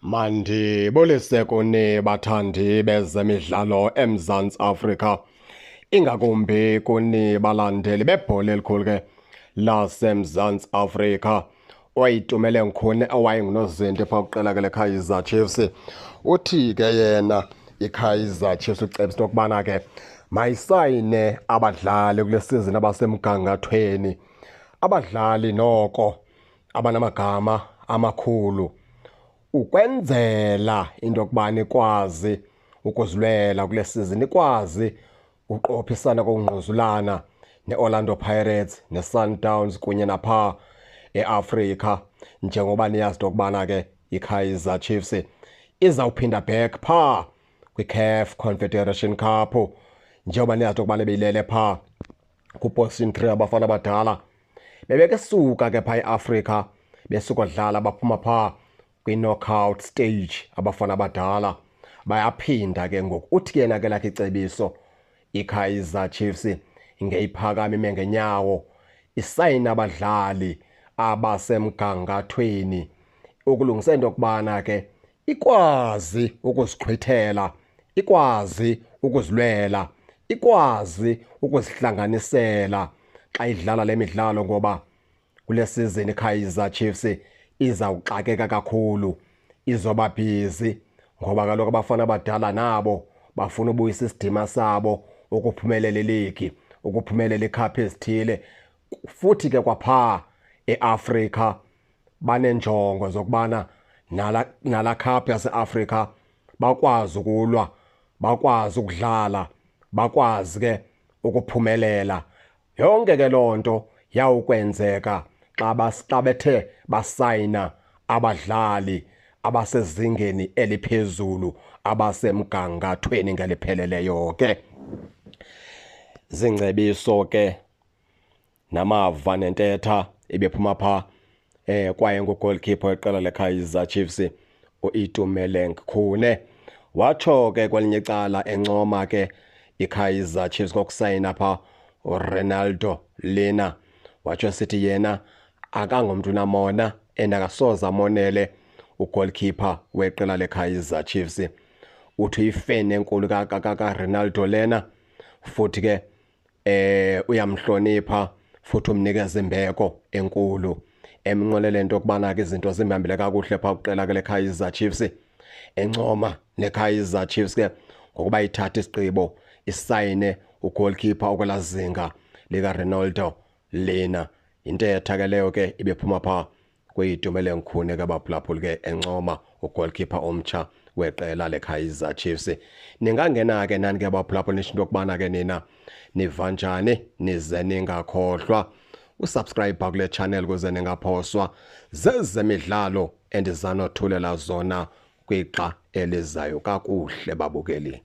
Mandibulise kuni bathandi bezemidlalo eMzantsi Afrika, ingakumbi kuni balandeli bebhola elikhulu ke laseMzantsi Afrika. Oyitumele Nkhune owayengunozinti phaa kwiqela ke leKaizer Chiefs uthi ke yena iKaizer Chiefs ucebisa into yokubana ke mayisayine abadlali kule sizini abasemgangathweni, abadlali noko abanamagama amakhulu, ukwenzela into yokubana ikwazi ukuzilwela kule sizini, ikwazi uqophisana kokungquzulana ne-Orlando Pirates ne-Sundowns kunye napha eAfrika. Njengoba niyazi into yokubana ke iKaizer Chiefs izawuphinda back phaa kwiCAF Confederation Cup, njengoba niyazi into yokubana beyilele phaa kuposition 3 abafana abadala. Bebekesuka ke phaa eAfrika besukodlala, baphuma phaa kwi-knockout stage abafana abadala, bayaphinda ke ngoku. Uthi ke yena ke lakhe icebiso, iKaizer Chiefs ngeyiphakama ime ngenyawo, isayina abadlali abasemgangathweni ukulungisa into yokubana ke ikwazi ukuzixhwithela, ikwazi ukuzilwela, ikwazi ukuzihlanganisela xa idlala le midlalo, ngoba kule season iKaizer Chiefs izawuxakeka kakhulu, izoba busy, ngoba kaloku abafana abadala nabo bafuna ubuyisa isidima sabo, ukuphumelela iligi, ukuphumelela ikhaphu ezithile. Futhi ke kwaphaa eAfrika banenjongo zokubana nala cup yaseAfrika bakwazi ukulwa, bakwazi ukudlala, bakwazi ke ukuphumelela. Yonke ke loo nto yawukwenzeka xa bethe basayina abadlali abasezingeni eliphezulu, abasemgangathweni ngelipheleleyo ke. Zingcebiso ke namava nentetha ebephuma phaa kwaye ngugoalkeeper weqela leKaizer Chiefs uItumeleng Khune. Watsho ke kwelinye icala encoma ke iKaizer Chiefs ngokusayina phaa uRenaldo Lena, watsho sithi yena akangomntu namona and akasoze amonele ugoalkeeper weqela leKaizer Chiefs. Uthi uyifeni enkulu kaRenaldo Lena, futhi ke uyamhlonipha futhi umnikeza imbeko enkulu, emnqwenele into yokubana ke izinto zimhambele kakuhle phaa kwiqela ke leKaizer Chiefs. Encoma neKaizer Chiefs ke ngokuba ithathe isigqibo isayine ugoalkeeper okwelazinga likaRenaldo Lena. Intetha ke leyo ke ibephuma phaa kwiTumeleng Khune ke baphulaphuli ke, encoma ugoalkeeper omtsha weqela leKaizer Chiefs. Ningangena ke nani ke baphulaphuli nisho into yokubana ke nina niva njani, nize ningakhohlwa usubscribe kule channel ukuze ningaphoswa zezemidlalo endizanothulela zona kwixa elizayo. Kakuhle babukeli.